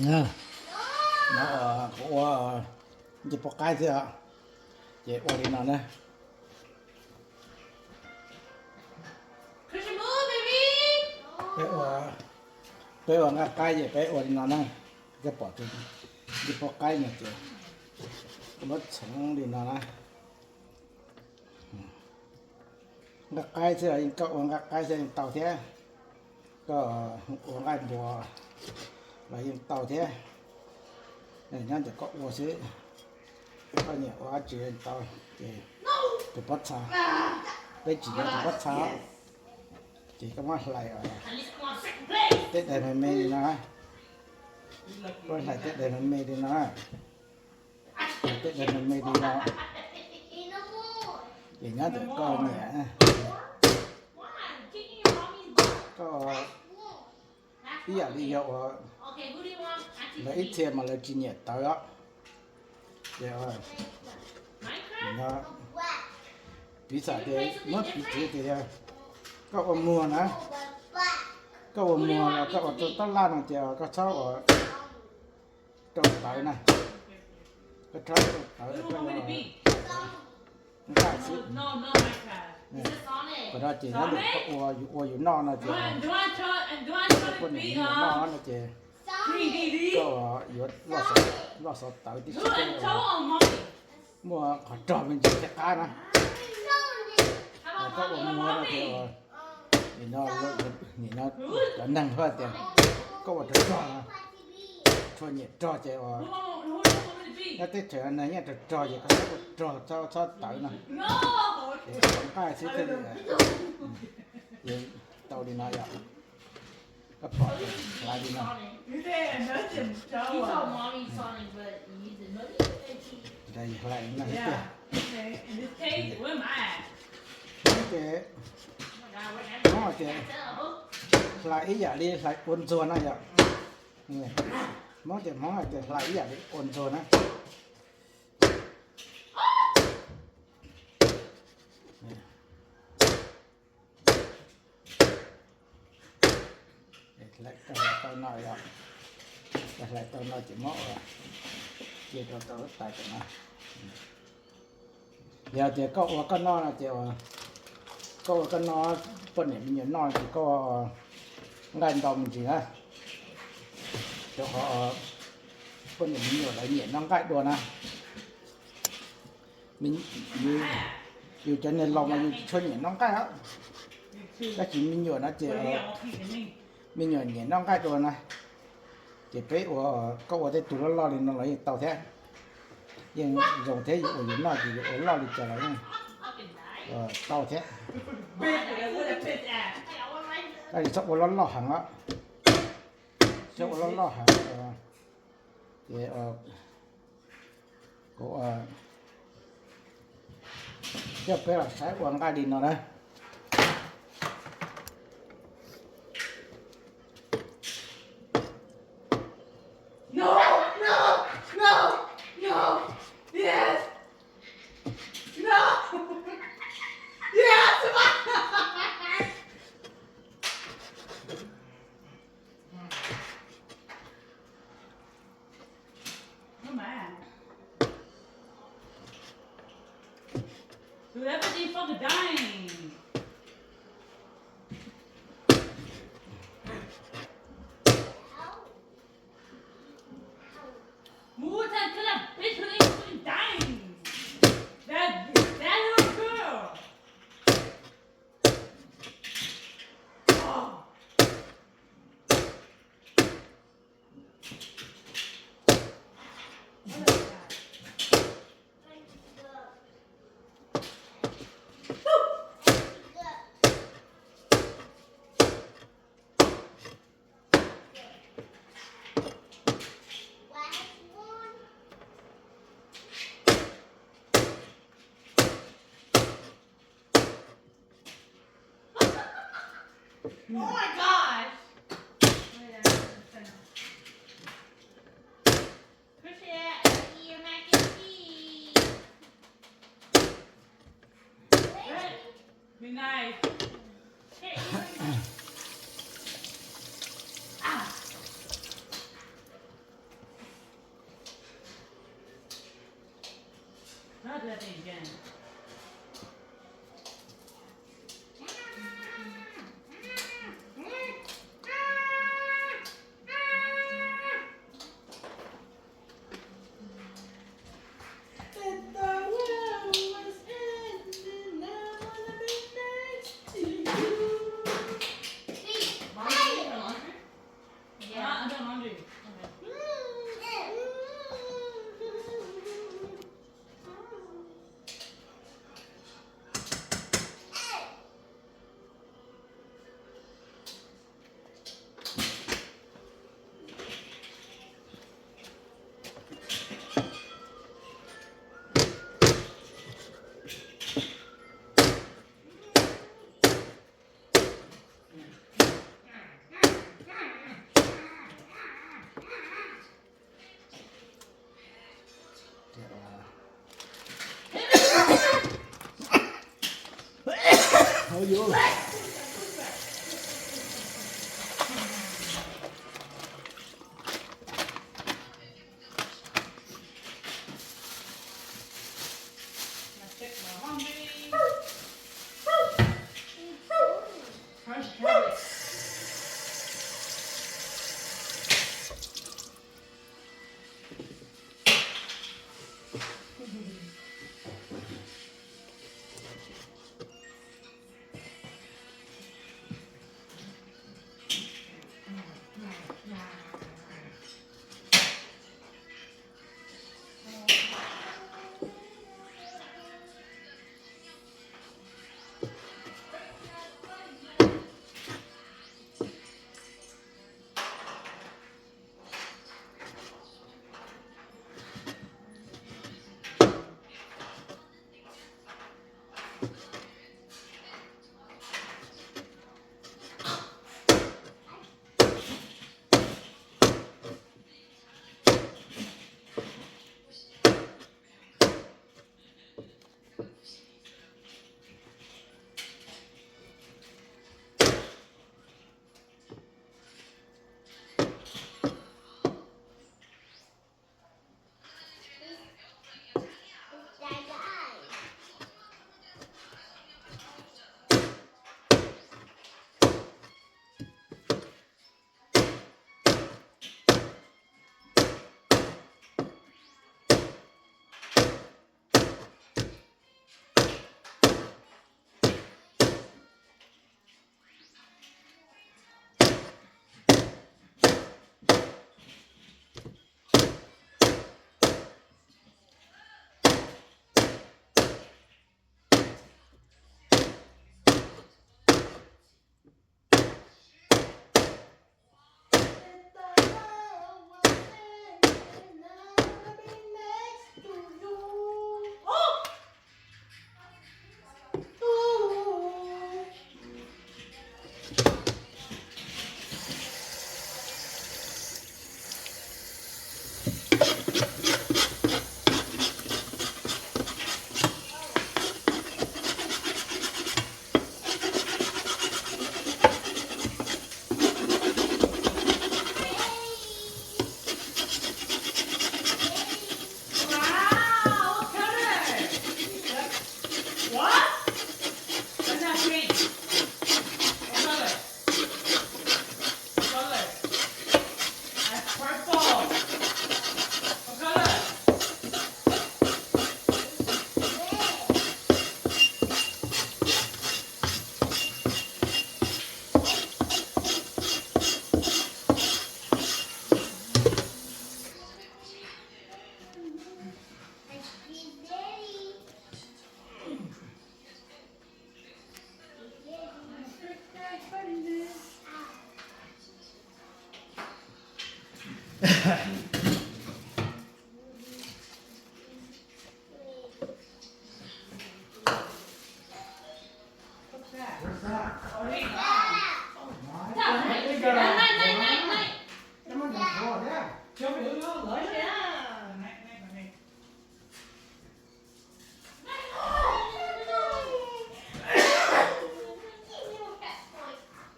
No, kuv ua ncej puab qaib xwb os, ces ua li no na. Peb ua, peb ua nqaij qaib ces peb ua li no na. Koj pom tus ncej puab qaib no ces kuv muab txhoov li no na. Nqaij qaib xwb los yeej, koj ua nqaij qaib xwb yeej tau thiab, koj ua nqaij npua los yeej tau thiab. Nyob ntawm koj ua xwb, koj nyiam ua dab tsi yeej tau. Ces tus pob txha, peb tsis nyiam tus pob txha, ces koj muab hlais tej daim me me li no, koj hlais tej daim me me li no, tej daim me me li no. Ces nyob ntawm koj nyiam, koj ib yam li yog ua, lawv ib txhia mas lawv tsis nyiam tawv os. Ces piv xam tias, muab piv txwv tias yog koj ua muag na, koj ua muag los koj ua rau tab laj no ces koj txhob ua rau tawv na, koj txhob rau tawv, koj ua nqaij xwb. Qhov no ces nyob ntawm koj ua, yus ua yus noj no ces, poj niam me nyuam noj no ces koj yuav loj xov tawv tib si, muaj qhov rog me ntsis thiaj qab na. Koj ua muag no ces nim no, nim no cov neeg hais tias koj ua rog rog no, txhua nyiam rog ces ua, nyob teb chaws neeg nyiam rog rog ces koj txhob ua rog, txhob txhob tawv no, ces ua nqaij xwb thiaj li tau li no yom. Koj pom hlais li no, hlais li no tiag. Ces Hmoob ces hlais ib yam li hlais ua ntxuag na yom. Hmoob ces Hmoob hais tias hlais ib yam li ua ntxuag na. Hlais tau no yom, hlais tau no ces muab ua, cia rau tau lub tais tam no. Yog tias koj ua koj noj no ces, koj ua koj noj, poj niam me nyuam noj ces koj nqaij ntau me ntsis na. Rau qhov poj niam me nyuam lawv nyiam noj nqaij dua na. Yus cov niag laus mas yus tsis tshua nyiam noj nqaij os. Tab sis me nyuam no ces me nyuam nyiam noj nqaij dua na. Ces peb ua, koj ua tej tug loj loj li no los yeej tau thiab. Yeej zoo thiab, yus ua yus noj ces yus ua loj li cas los yeej tau thiab. Tab sis txhob ua loj loj heev os. Txhob ua loj loj heev. Ces kuv coj peb los saib ua nqaij li no na. No, no, no, no. Yes. No. Yes. Dude, that bitch ain't fucking dying. Move to, to that bitch who ain't fucking dying. That, that little girl. Oh. Oh my gosh! Appreciate it. I eat your mac and cheese. Be nice. Here, eat some. Ah. Wow, what color? What? That's not pink. What color? What color? That's purple. What color?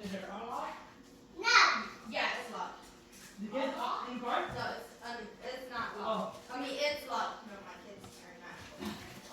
Is it unlocked? No. Yeah, it's locked. The gate's locked in the car? No, it's, um, it's not locked. Oh. I mean, it's locked. No, my kids are not.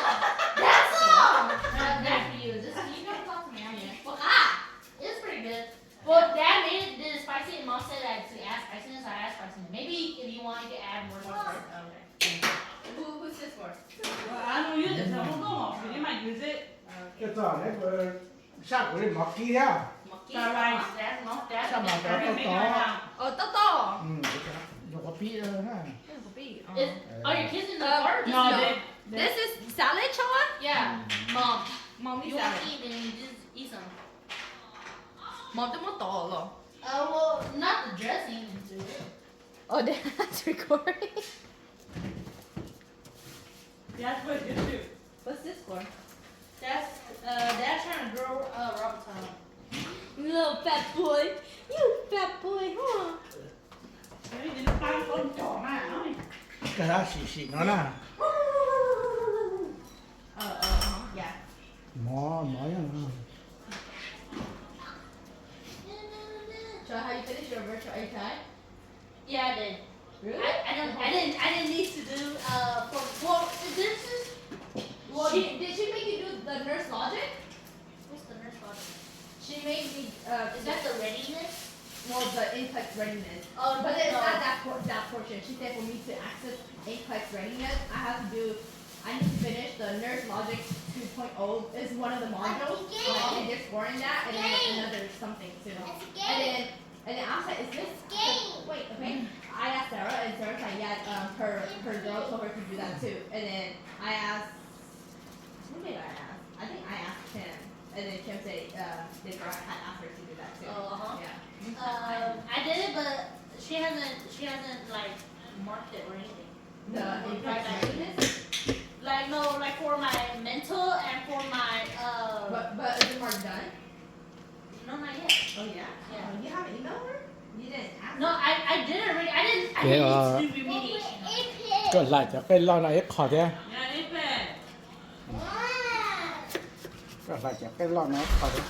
That's all. That's for you. Just, you can talk to me. I'm here. Well, ah, it's pretty good. Well, Dad made it, did it spicy, and Mom said that to add spiciness, so I add spiciness. Maybe if you want, you can add more pepper. Okay. Who, who's this for? Well, I don't use it, so I won't go off. You might use it. Okay. Sab kuv li mov kib thiab. Mov kib. Sab mas tau tau. Ov, tau tau. Qhov pib na. Are your kids in the car? No, they, they This is salad, Choa? Yeah. Mom. Mom, you want to eat, then you just eat some. Mom, twb muab tov los? Uh, well, not the dressing into it. Oh, that's recording. That's what you do. What's this for? That's, uh, Dad's trying to grow, uh, Robert tongue. You little fat boy. You fat boy, huh? Koj sim sim no na. Mov, mov. So how you finish your virtual A P I? Yeah, I did. Really? I, I don't, I didn't, I didn't need to do, uh, for, well, this is, well, she, did she make you do the nurse logic? What's the nurse logic? She made me, uh, Is that the readiness? Well, the NCLEX readiness. Oh, but it's no. Not that por- that portion. She said for me to access NCLEX readiness, I have to do. I need to finish the nurse logic two point oh. It's one of the modules. Like, and there's four in that, and then another something too. And then And then I said, is this game? Wait, okay. I asked Sarah, and Sarah's like, yeah, um, her her girl told her to do that too. And then I asked, who did I ask? I think I asked Kim. And then Kim said, uh, the girl had asked her to do that too. Oh, uh-huh. Yeah. Um, I did it, but she hasn't she hasn't like marked it or anything. The advice. Like, no, like, for my mental and for my, uh, But but is it marked done? No, not yet. Oh yeah. Yeah. Oh, you haven't emailed her? You didn't ask? No, I I did already. I didn't I didn't need to do remediation. Koj hlais cov qej loj no ib qho thiab. Koj hlais cov qej loj no ib qho thiab.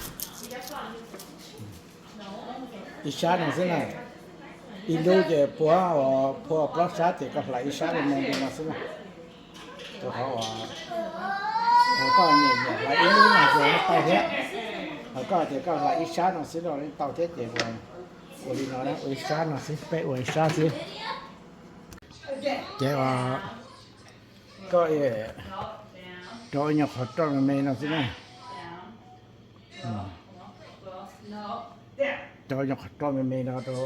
Ib sab no xwb na. Ib lub ces puab, puab plaub sab ces koj hlais ib sab me me li no xwb na. Rau qhov uas, qhov koj nyiam nyiam hlais ib lub no ces tau thiab. Qhov koj tias koj hlais ib sab no xwb los tau thiab ces ua, ua li no, ua ib sab no xwb, peb ua ib sab xwb. Ces uas koj rau nyuag qhov roj me me no xwb na. Rau nyuag qhov roj me me no rau,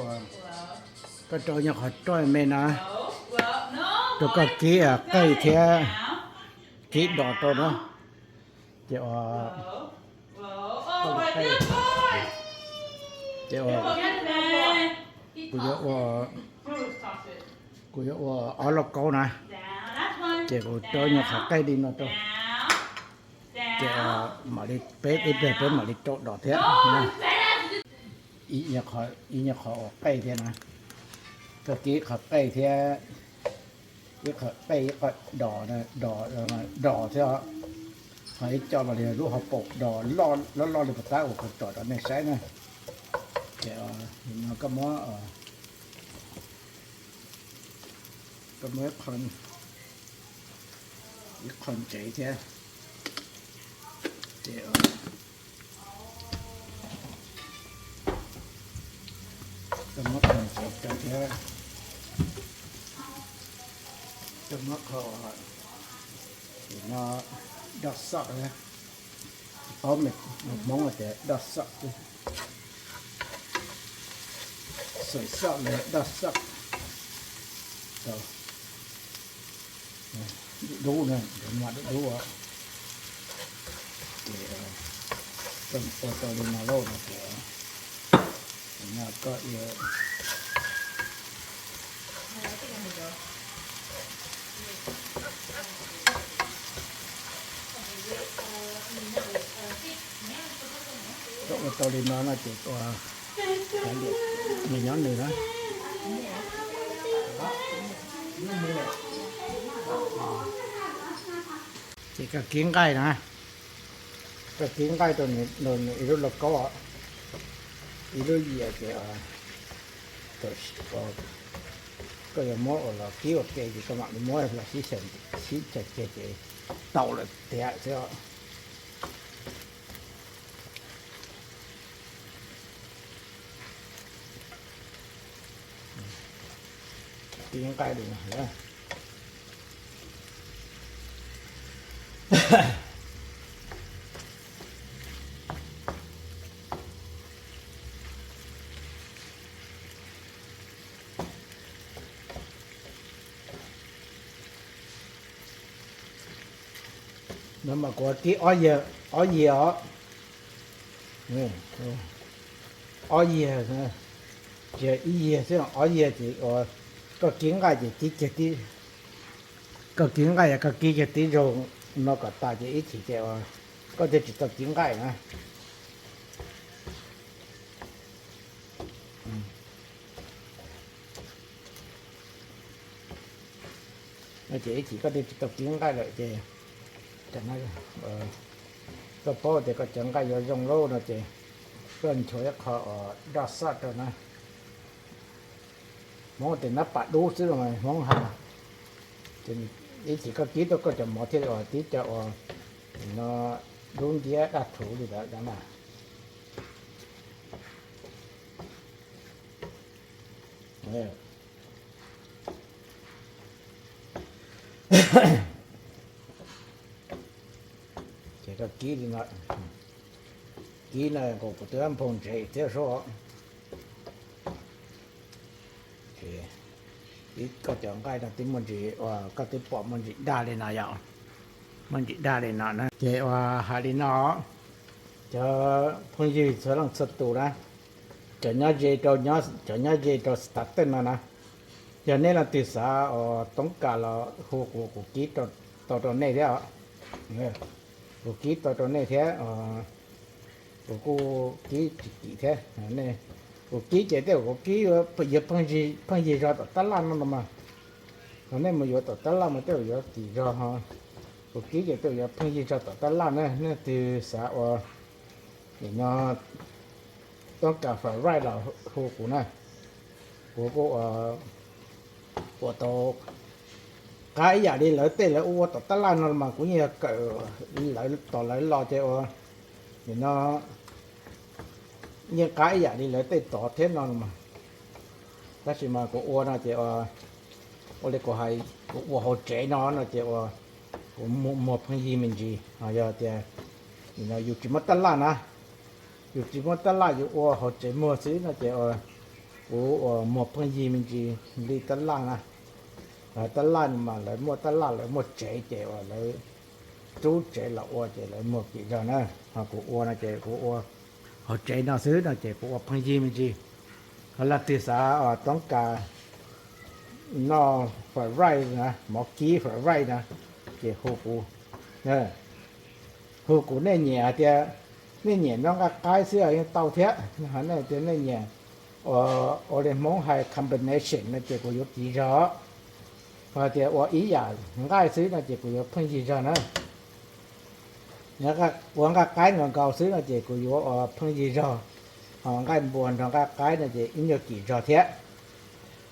koj rau nyuag qhov roj me me no rau koj kib qej thiab kib dos rau na. Ces ua, ces ua, kuv yuav ua, kuv yuav ua ob lauj kaub na. Ces kuv rau nyuag qhov qej li no rau. Ces mam li peb ib pliag peb mam li rau dos thiab. Ib nyuag qhov ua qej thiab na. Koj kib ib qho qej thiab, ib qho qej ib qho dos, dos, dos thiab. Ho ib co mas li lub hauv paus dos loj loj li puas tab ua kuv tsom rau nej saib na. Ces no koj muab, koj muab ib qho ntsev thiab. Ces koj muab qho ntsev rau thiab. Koj muab qho, no, doj xoj, paub Hmoob tias doj xoj, xoj, doj xoj. Dub na, mam dub dub. Ces koj ua tau li no lauj no ces, no koj, koj ua tau li no no ces ua, nws nyob nws na. Ces koj kib nqaij na, koj kib nqaij rau nws ib lub lauj kaub os. Ib lub yias ces koj yuav muab ua los kib ua ke ces koj mam li muab los sib xyaw, sib xyaw kiag ces tau lawm tiag xwb os. Kib nqaij li no. No mas kuv kib ob yias os. Ob yias, tsis yog ib yias xwb, ob yias ces ua, koj kib nqaij ces kib kiag tib, koj kib nqaij, koj kib kiag tib zaug no kom tas ces ib chim ces ua koj thiaj tsis tau kib nqaij na. Ces ib chim koj twb tsis tau kib nqaij lawm ces koj paub tias koj cov nqaij yuav zoo lawm no ces koj nchuav ib qho daj xaj rau na. Hmoob tias nab pam dub xwb los Hmoob hais. Ib chim koj kib tau koj cov mov thiaj li ua tib co ua no dub nciab daj thuv li ntawd na. Ces koj kib li no, kib no kuv twb nphau ntsev thiab sub. Koj cov nqaij no twb muaj ntsis, koj twb pom muaj ntsis daj li no yom, muaj ntsis daj li no na. Ces ua hais li no, cov phooj ywg txhua leej txhua tus na, cov nyob ze rau, cov nyob ze rau States no na, yog nej leej twg xav ua toob kas los hu kuv, kuv kib tau rau nej thiab os. Kuv kib tau rau nej thiab, kuv kuj kib tsis kim thiab. Kuv kib ces tej zaum kuv kib yuav pheej yig zog tom tab laj no los mas. Thaum nej mus yuav tom tab laj mas tej zaum yuav kim zog ho. Kuv kib ces tej zaum yuav pheej yig zog tom tab laj na. Nej leej twg xav ua, nim no toob kas fried rice los hu kuv na. Kuv kuj ua tau qab ib yam li lawv tej lawv ua ua tom tab laj no los mas kuv yeej yog kawm lawv, tos lawv los ces ua, nim no yeej qab ib yam li lawv tej tod thiab no los mas. Tab sis mas kuv ua no ces ua li kuv hais, kuv ua hauv tsev no no ces ua kuv muag pheej yig me ntsis. Ho yog tias nim no yus tsis muaj tab laj na, yus tsis muaj tab laj yus ua hauv tsev muag xwb no ces kuv ua muag pheej yig me ntsis li tab laj na. Tab laj mas lawv muaj tab laj, lawv muaj tsev ces uas lawv rub tsev los ua ces lawv muag kim zog na. Ho kuv ua no ces kuv ua hauv tsev no xwb no ces kuv ua pheej yig me ntsis. Ho leej twg xav toob kas noj fried rice na, mov kib fried rice na, ces hu kuv, hu kuv. Nej nyiam hais tias nej nyiam noj nqaij qaib xwb yeej tau thiab. Nej tias nej nyiam ua li Hmoob hais combination no ces kuv yuav kim zog. Ho tias ua ib yam nqaij xwb no ces kuv yuav pheej yig zog na. Ua nqaij qaib nkaus nkaus xwb no ces kuv yuav ua pheej yig zog. Ho nqaij npua nrog nqaij qaib no ces ib nyuag kim zog thiab.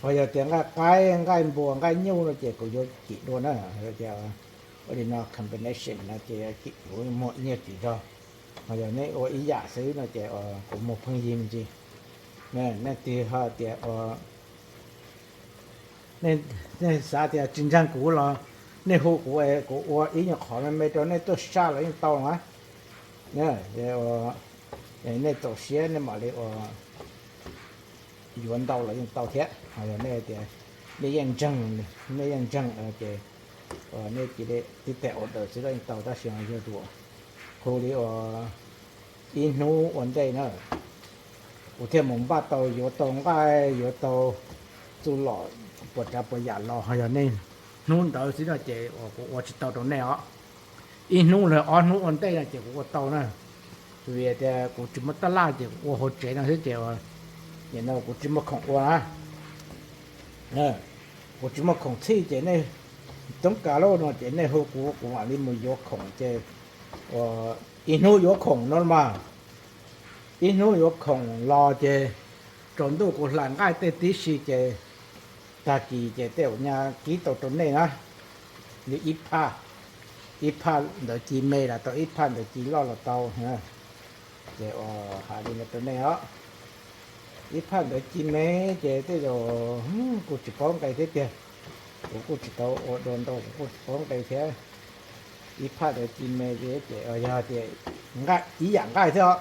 Ho yog tias nqaij qaib, nqaij npua, nqaij nyuj no ces kuv yuav kim dua na. Ua li no combination no ces kuv muag ib nyuag kim zog. Ho yog nej ua ib yam xwb no ces kuv muag pheej yig me ntsis. Nej twg ho tias nej xav tias tsis ntseeg kuv los nej hu kuv, kuv ua ib nyuag qhov me me rau nej tuaj saj los yeej tau na. Nej txaus siab nej mam li ua yuav ntau los yeej tau thiab. Ho yog nej tias nej yeej ntseeg, nej yeej ntseeg ces nej cia li tib teg order xwb los yeej tau, tab sis yog tus hu li ua ib hnub ua ntej na, kuv thiaj mus npaj tau yuav tau nqaij, yuav tau txuj lom puas tsav puas yam los. Ho yog nej hnub ntawd xwb no ces kuv ua tsis tau rau nej os. Ib hnub los ob hnub ua ntej no ces kuv ua tau na. Vim tias kuv tsis muaj tab laj ces kuv ua hauv tsev no xwb ces nim no kuv tsis muaj khoom ua na. Kuv tsis muaj khoom txhij ces nej toob kas lauj no ces nej hu kuv, kuv mam li mus yuav khoom ces ua ib hnub yuav khoom no mas. Ib hnub yuav khoom los ces tsaus ntuj kuv hla nqaij tej tib si ces tag kis ces tej zaum nyaj kib tau rau nej na. Li ib phaj, ib phaj ntawv ci me los tau, ib phaj ntawv ci loj los tau. Ces hais li no rau nej os, ib phaj ntawv ci me ces tej zaum kuj tsis paub nqe thiab tiag, kuv kuj tsis tau ua dua ntau kuv kuj tsis paub nqe thiab. Ib phaj ntawv ci me ces yog tias ib yam nqaij thiab os.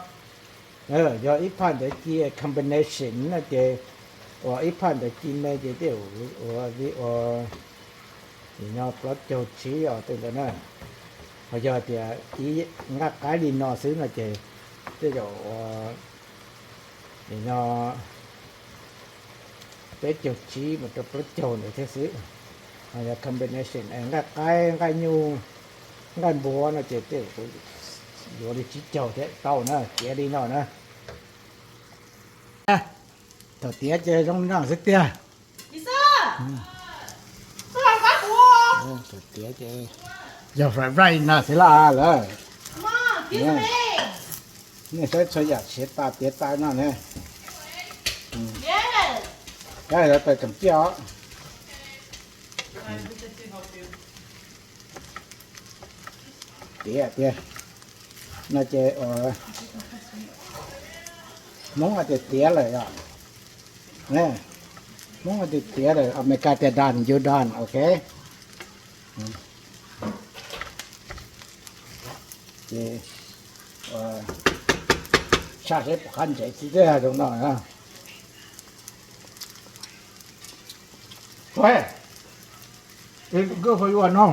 Yog ib phaj ntawv ci combination no ces, uas ib phaj ntawv ci me ces tej zaum ua li uas nim no plaub caug tsib os tej ntawd na. Ho yog tias ib nqaij qaib li no xwb no ces tej zaum ua nim no peb caug tsib mus rau plaub caug ntawd thiab xwb. Ho yog combination nqaij qaib, nqaij nyuj, nqaij npua no ces tej zaum kuv yuav li tsib caug thiab tau na, tiav li no na. Thaum tiav ces zoo li no xwb tiag. Thaum tiav ces yog fried rice no xwb lawm. Nej saib txhua yam siav tas tiav tas no ne. Lawv tawm tsoom ciaj os. Tiav tiag no ces Hmoob hais tias tiav lawm yom. Hmoob hais tias tiav lawm, Amelikas tias done, you done, ok. Ces tshaj seb puas qab ntsev txiv teb zoo no na. Good for you, I know.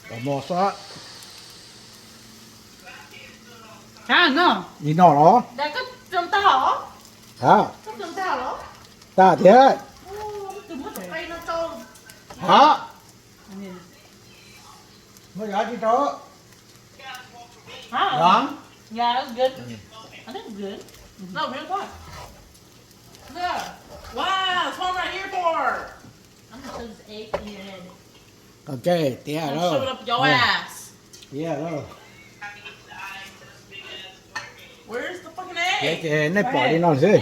Cov mos xwb. Li no los? Hab? Tag thiab. Hab? Muaj yov tsis rau? Yov? Ok, tiav lawm. Tiav lawm. Tiav ces nej pom li no xwb.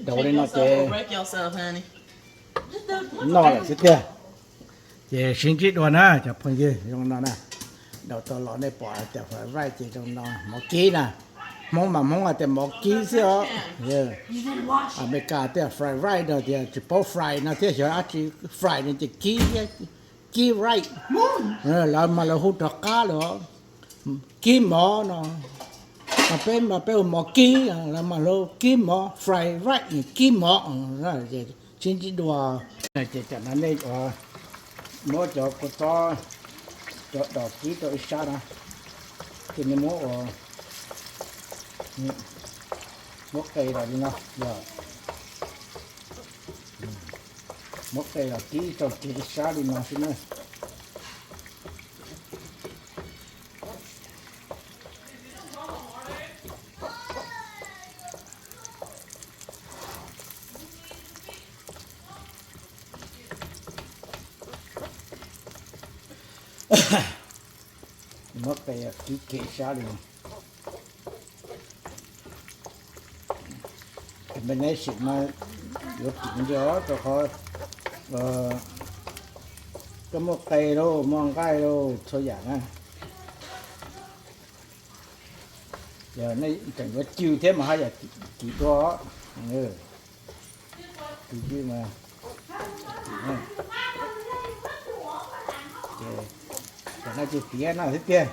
Daus li no ces noj lawm xwb tiag. Ces sib ntsib dua na cov phooj ywg, zoo no na. Daus tau los nej pom tias fried rice ces zoo no, mov kib na. Hmoob mas Hmoob hais tias mov kib xwb os. Amelikas tias fried rice no tias tsis paub fry no thiab, xyov dab tsi, fry no ces kib thiab, kib rice. Lawv mas lawv hu rov qab lawm, kib mov no. Mas peb mas peb hu mov kib, lawv mas lawv kib mov, fried rice, kib mov. Sib ntsib dua. Ces tam no nej muab cov kua txob, cov dos kib rau ib sab na, ces nej muab ua, muab qe los li no, muab qe los kib rau kiag ib sab li no xwb na. Muab qe kib kiag ib sab li no. Combination mas yuav kim ntsis rau qhov koj muaj qe lauj, muaj nqaij lauj, txhua yam na. Yog nej tseem yuav cw thiab mas haj yam kim dua. Cw cw mas, ces tam no ces tiav no xwb tiag.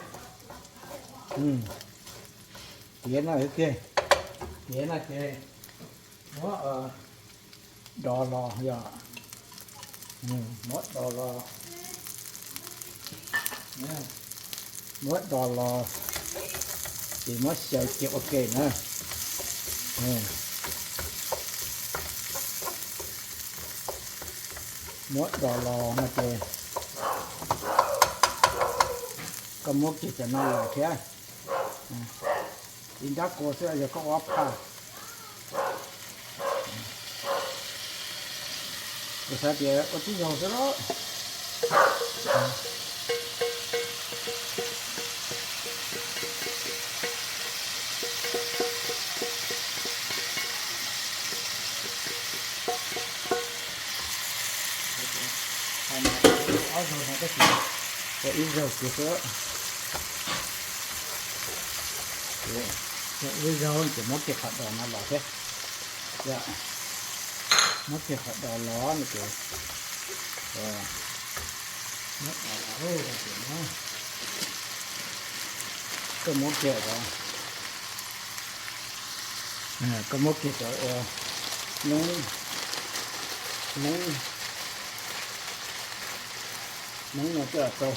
Tiav no xwb tiag. Tiav no ces muab dos los yog, muab dos los, muab dos los ces muab xyaw cia ua ke na. Muab dos los no ces koj muab kiag cov no los thiab. Ib nrab kua xwb yog koj ua phaj. Kuv xav tias ua tib zaug xwb los. Ob zaug no tab sis ua ib zaug kiag xwb. Ua ib zaug ces muab kiag qhov dos no los thiab. Muab kiag qhov dos los no ces, koj muab kiag, koj muab kiag cov ua noob, noob, noob no coj los rau,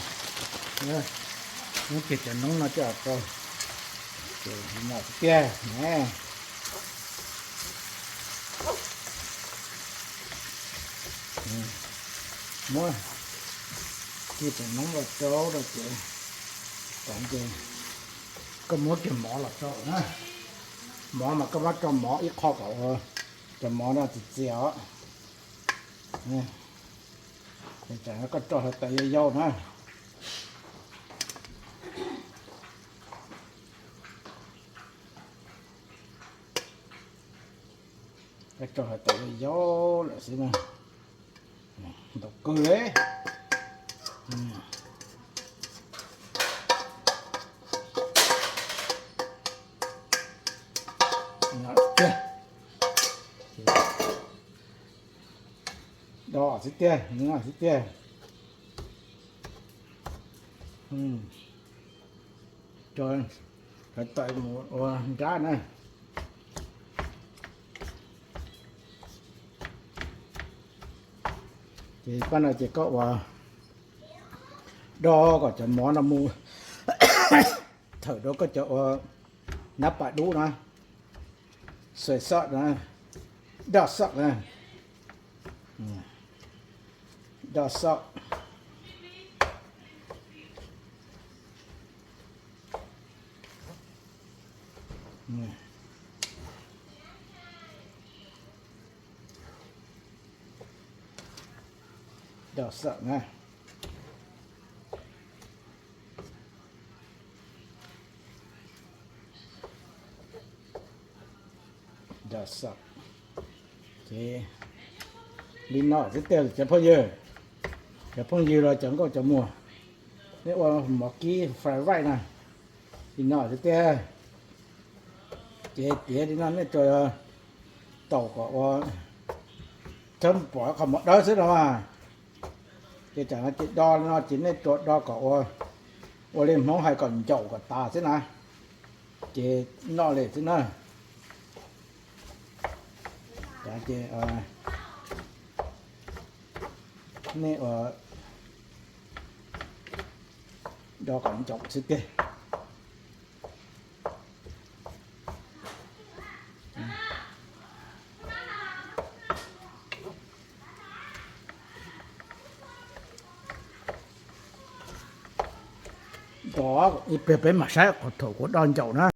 muab kiag cov noob no coj los rau, ces no xwb tiag na. Muab kiag cov noob los rau rau ces, ces koj muab kiag mov los rau na. Mov mas koj muab rau mov ib qho kom ua cov mov no txias txias os. Tsam no koj rau hluav taws yau yau na. Koj rau hluav taws yau yau lawm xwb na. Ntaus kawg li. Do xwb tiag, xwb tiag. Rau hluav taws mus ua nrab na. Ces pab no ces koj ua do kom cov mov no mus thawm rau koj cov ua nab pas dub na, xaws xoj na, doj xoj na, doj xoj. Doj xoj na. Doj xoj. Ces li no xwb tiag cov phooj ywg, cov phooj ywg los cov nkauj cov muam, neb ua mov kib fried rice na, li no xwb tiag. Ces tiav li no nej tsuas taum kom ua, txhob pom qhov mov dawb xwb no mas. Ces tsam no ces do li no ces nej tsuas do kom ua, ua li Hmoob hais kom ncaum kom tas xwb na, ces noj li xwb na. Ces nej ua do kom ncaum xwb tiag. Do ib pliag peb mam saib qhov thaum kuv do ncaum na.